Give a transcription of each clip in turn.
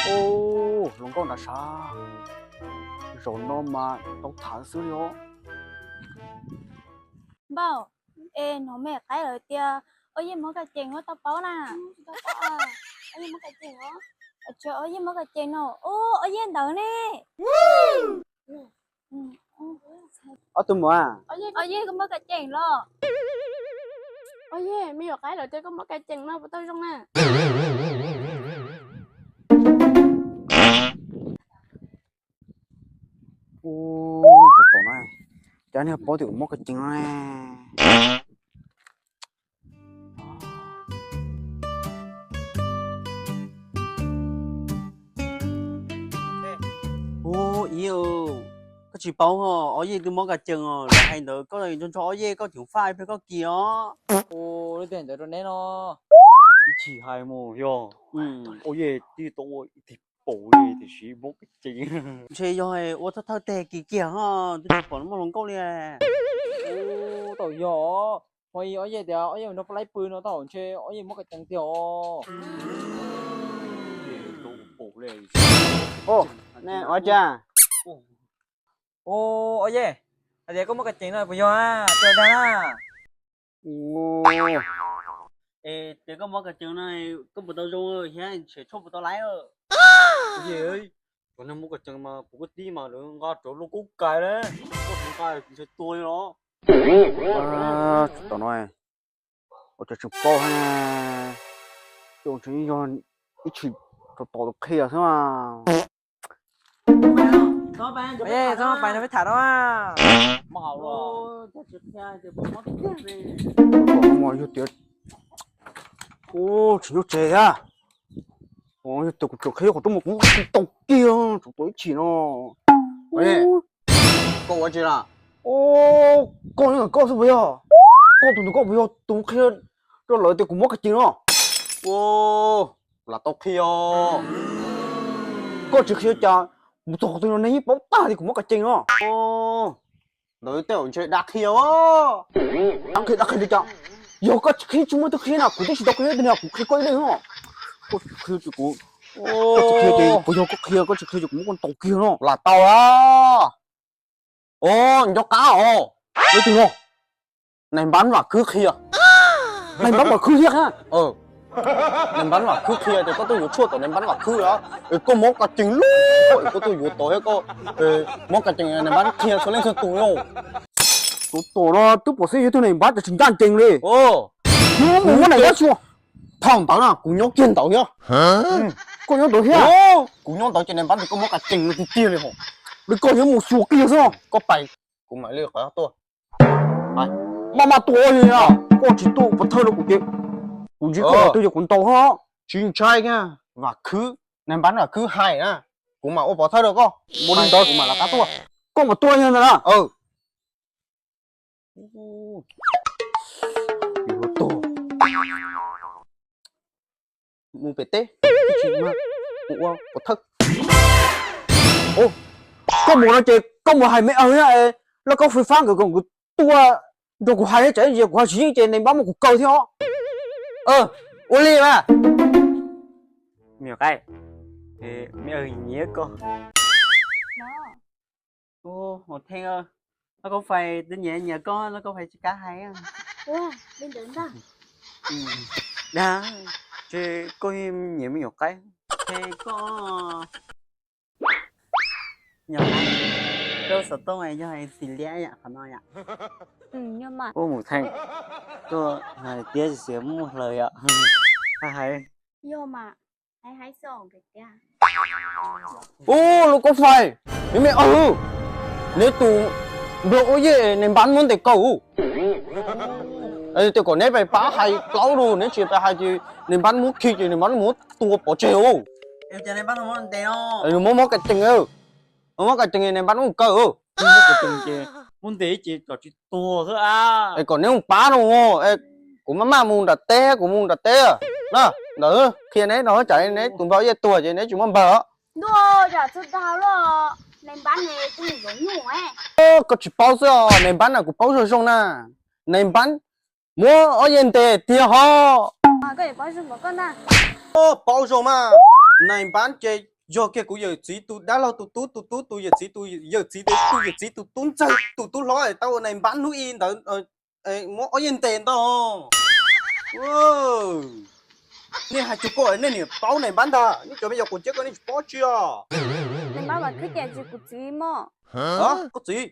Ub, hluas nkauj nram sav, zaum no mas tau tham xwb li os. Npauj, es hnov me qaib lawv tias Ob Yej mob kas cees, tau paub na? Ob Yej mob kas cees no, Ob Yej ntawd ne. Ob tug muam, Ob Yej koj mob kas cees los? Ob Yej, me nyuam qaib lawv tias koj mob kas cees no puas tau zoo na? Ub, puas tom na, cas nej paub tias kuv mob kas cees no ne? Ub, Ib, koj tsis paub hos, Ob Yej twb mob kas cees os, lawv hais ntawd koj nco nco Ob Yej koj tseem faj ib pliag koj kis os. Ub, leej twg hais ntawd rau neb no? Ib chim hais mus yog Ob Yej twb tau ua ib tig paum li tiam sis mob kas cees. Ntshe yog ua thawj thawj teg kis kiag ho, twb tsis pom muaj hluas nkauj li. Ub, tau yog, hmo ib Ob Yej tias Ob Yej mus nrog pab laib pw no tau ntshe Ob Yej mob kas cees tiag os. Ua cas? Ub, Ob Yej, hais tias koj mob kas cees no puas yog? Tsis dag na. Es tias koj mob kas cees no, koj puas tau zoo thiab ntshe tshuaj puas tau laib? Yej, cov neeg mob kas cees mas kuv kuj tib mas lawv nqa cov lub kub kais le, koj nqa ntshe tua li los. Tsis tau no, ua cas tseem paub thiab, yog ib chim rau tom tus qhia xwb. Txhob pais no peb tham no. Yog tias, tsis nyob tsev thiab, yog tias kuv tseem qhia qhov rooj mas kuv tau kiag, tseem tau ib chim no. Koj ua tsi lawm? Koj nyob ntawm koj xwb puas yog? Koj tus ntawm koj puas yog tus qhia rau lawv tias kuv mob kas cees no? Lam tau qhia. Koj tsis qhia cas mus txog qhov twg no neeg yeej paub tag tias kuv mob kas cees no. Ntawd tej zaum ntshe dab qhia. Dab qhia, dab qhia li cas? Yog koj tsis qhia tsis muaj tus qhia na, kuv twb tsis tau qhia tus ni, kuv qhia koj ib leeg no. Koj tsis qhia ces kuv, koj tsis qhia ces puas yog koj qhia, koj tsis qhia ces kuv muab koj ntaus kiag no. Lam tau a. Os, nco qab os. Leej twg no? Nais npab vam khwb qhia. Nais npab vam khwb thiab. Nais npab vam khwb qhia tias koj tuaj yuav tshuaj tom nais npab vam khwb los, es koj mob kas cees lawm es koj tuaj yuav tod thiab koj mob kas cees, nais npab qhia txhua leej txhua tus no. Tus tom no twb pom xwb yog tug nais npab cas tsis ncaj ncees li. Mus muab nais npab xyuas. Thaum ntawd na kuv nyob kiag ntawd thiab. Koj nyob ntawd thiab? Kuv nyob ntawd ces nais npab ntes koj mob kas cees no tiag tiag li hos. Li koj yuav mus xyuas kiag xwb. Koj pais, kuv mam li qhov tuaj. Maj maj tuaj li, koj tsis tuaj pov thawj rau kuv ces kuv ntsib koj twg yog kuv ntaus ho. Tsis ntshai, vam khwb, nais npab vam khwb hais na, kuv mam ua pov thawj rau koj. Ua li ntawd kuv mam rov qab tuaj. Koj mam tuaj li ntawd na. Mus pem teb, kuv ua pov thawj. Koj mus no ces koj mus hais me aw thiab, lawv kaub fais fab nkawd kom nkawd tuaj nrog kuv hais thiab, tsam ib ntsis kuv hais tsis yeej ces nais npab muab kuv kaw thiab os. Ua li mas. Me nyuam qaib, me aw nyiam koj. Ua Theej, lawv kaub fais twb nyiam nyiam koj, lawv kaub fais tsis kam hais. Dag, ces koj nyiam me nyuam qaib, ces koj, me nyuam qaib, koj xov tooj yog hais xis liab yam qhov no yom? Ub, Mus Theej, koj hais tiab xiav muaj hlaws yom? Hais, hais. Ub, lub kaub fais, neb me aw, neb tus nplog ua yej nais npab muab ntes kaw. Tias kom neb pab hais plaub lus, neb tsis pab hais ces nais npab muab khi ces nais npab muab tua pov tseg. Nws mob mob kas cees, mob kas cees nais npab muab kaw. Muab ntes ces kom tsis tuag xwb. Es kom neb mus pab no, kuv maj maj mus nram teb, kuv mus nram teb na. Ntawd qhia neb no tsam neb tus npawg ua yej tuag ces neb tsis muaj npawg. Koj tsis paub xwb os, nais npab na kuv paub zoo zoo na. Nais npab muab ua yej ntes tiag ho. Paub zoo mas, nais npab ces Yog kiag kuv yawm txiv tus dab laug tus tub tus tub tus yawm txiv tus yawm txiv tus tub yawm txiv tus tub ntxawg tus tub hlob tau ua nais npab hnub i ntawd, muab ob yej ntes ntag. Nej hais txog koj nej niam paub nais npab ntag, nej cov me nyuam quav ciab ko nej tsis paub tsi os. Nais npab Vam Khwb ces tsis kuv txiv mog. Koj txiv?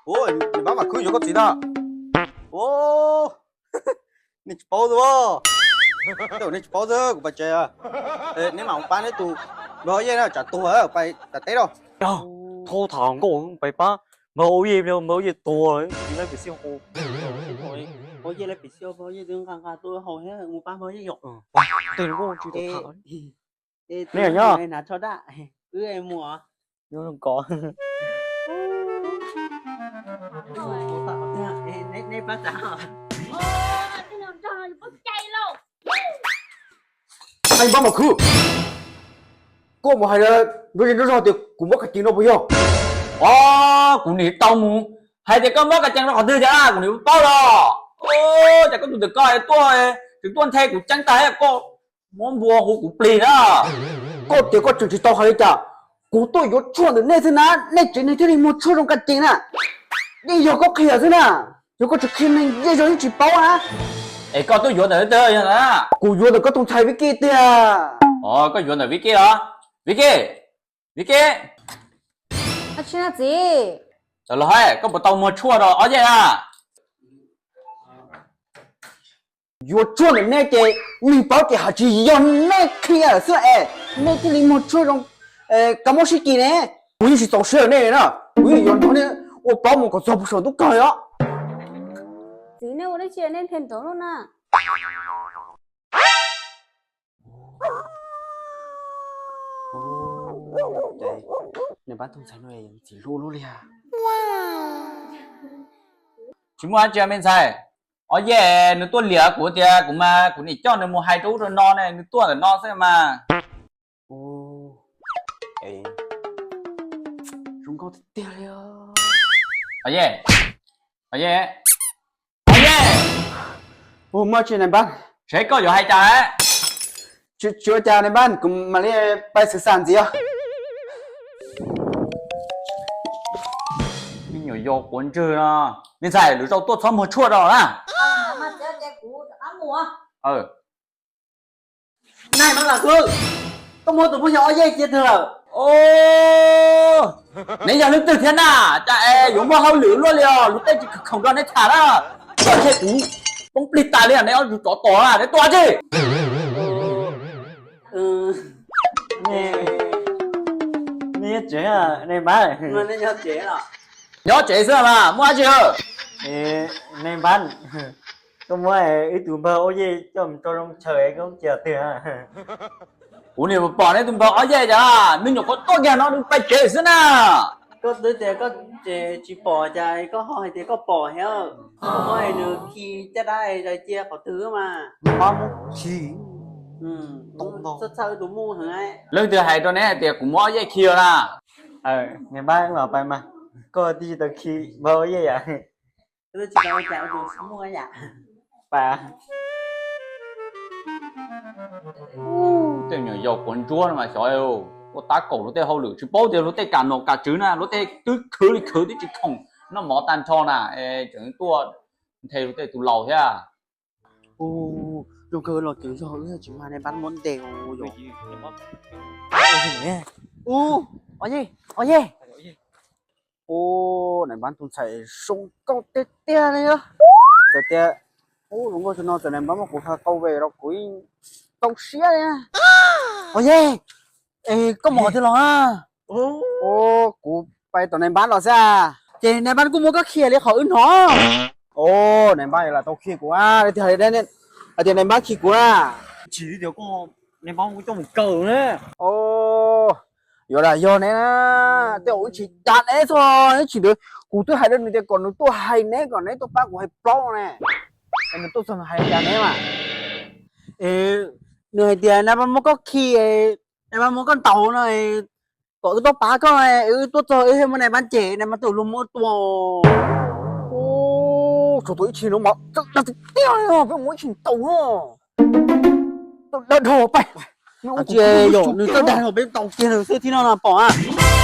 Nais npab Vam Khwb yuav koj txiv ntag. Nej tsis paub xwb. Tej zaum nej tsis paub xwb, kuv pais tsev. Neb mam mus pab neb tus npawg Au Yej na, tsam tuag pais tom teb lauj. Thaub tham nkauj pais pab npawg Au Yej, npawg Au Yej tuag, tsis laib pim xyov. Au Yej laib pim xyov, npawg Au Yej twb nqa nqa tuaj hau thiab, mus pab npawg Au Yej yom. Tej nkauj tsis tau tham. Nej nyob, hnav tsho daj, wb mus. Nyob zoo koj. Neb pab tsav. Nais npab Vam Khwb, koj mus hais nruab zej nruab zog tias kuv mob kas cees no puas yog? Os, kuv nim tau mus hais tias koj mob kas cees rau qhov twg cas kuv nim paub los. Cas koj tus ntawm koj tuaj, tseem tuaj nthe kuv ceeb tag, koj muab npua hu kuv plig na. Koj tias koj tseem tsis tau hais li cas, kuv tuaj yuav tshuaj ntawm nej xwb na, nej tsev neeg thiaj li muag tshuaj zoo kas cees na. Yeej yog koj qhia xwb na, yog koj tsis qhia neeg zej zog yeej tsis paub na. Es koj tuaj yuav ntawm twg yog na? Kuv yuav ntawm koj tus ntxhais Vib Kij tiag. Os, koj yuav ntawm Vib Kij los? Vib Kij, Vib Kij. Tsis na txiv. Tawm los hais, koj puas tau muag tshuaj rau Ob Yej na? Yuav tshuaj ntawm nej ces nej paub ces hais tsis yog nej qhia xwb es nej thiaj li muag tshuaj zoo kav mob sib kis ne. Kuv yeej tsis txaus siab nej na, kuv yeej yuav nrog nej ua plaub mus kom txog puag saum ntuj kawg os. Txiv, nej ua dab tsi nej nthe nrov luaj na? Nws pab tus ntxhais no txiv hlub luaj li. Tsis muaj dab tsi me ntxhais. Ob Yej nws tuaj liam kuv tias kuv mas kuv nim coj nws mus hais rau ub rau no ne, nws tuaj ntawm no xwb mas. Zoo nkauj tiag tiag li. Ob Yej, Ob Yej, Ob Yej. Ua, muaj tsi nais npab? Seb koj yuav hais cas? Tsis ua cas nais npab, kuv mam li pais xwm xam ntxiv os. Me nyuam yau quav ntswg no. Me ntxhais, lwm zaus tuaj txhob muag tshuaj rau na. Nais npab Vam Khwb, koj muab tus phooj ywg Ob Yej cia twg lawm? Neb yog leej twg thiab na? Cas es yuav muaj hauj lwm luaj li os, luag tej tsis khoom nrog neb tham na. Koj thiab kuv poob plig tas li, neb ob tug tsov tom na, neb tuaj tsi? Neb nyob tsev, neb npab. Nyob tsev xwb mas muaj dab tsi? Neb npab, koj muab wb tus npawg Ob Yej coj mus tso zoo chaw, koj cia twg? Kuv nim pom neb tus npawg Ob Yej cas me nyuam quav tuaj kiag no nws pais tsev xwb na. Koj twb tias koj tsis pom cas koj ho hais tias koj pom thiab. Koj muab nws khi caj dab cia qhov twg mas? Npab muab khi. Txhawj tus muj heev. Leej twg hais rau neb hais tias kuv muab Ob Yej khi na? Npab, los pais mas, koj twb tsis tau khi npawg Ob Yej yam. Tej me nyuam yau quav ntsuab no mas xyov ua tab kaum luag tej hauj lwm, tsis paub tias luag tej kam nom kam tswv na, luag tej twb khwv li khwv twb tsis khoom noj mov tag nrho na, tseem tuaj nthe luag tej tus laus thiab. Zoo kawg los tseem yog wb tsis mag nais npab muab ntes. Ub, Ob Yej, Ob Yej. Ub, nais npab tus ntxhais zoo nkauj tiag tiag li os. Txawm tias, ub, zoo nkauj tsis no txawm nais npab muab kuv qhau ve los kuv yeej txaus siab li. Ob Yej, es koj mus qhov twg los? Ub, kuv pais tom nais npab los xwb. Ces nais npab kuj muab koj khi li qhov wb hnov. Nais npab lam tau khi kuv, hais tias nais npab khi kuv na. Tsis tias koj, nais npab kuj coj mus kaw na. Yuav lam yog neb na, tej zaum wb tsis cav neb txog, neb tsis ntawd kuv twb hais rau nws tias kom nws tuaj hais neb, kom neb tuaj pab kuv hais plaub ne. Es nws tuaj txog nws hais cas neb mas? Nws hais tias nais npab muab koj khi, nais npab muab koj ntaus no, kom wb tuaj pab koj, wb tuaj txog wb thiaj muab nais npab cem, nais npab twb luag muab tua. Ub, tshuav tus ib tshim no mas dag tiag tiag li, peb mus ib tshim ntaus no. Tau dag dhau pais. Tsis yog, nws txawj dag no peb ntaus kiag nws xwb thiab no pom na.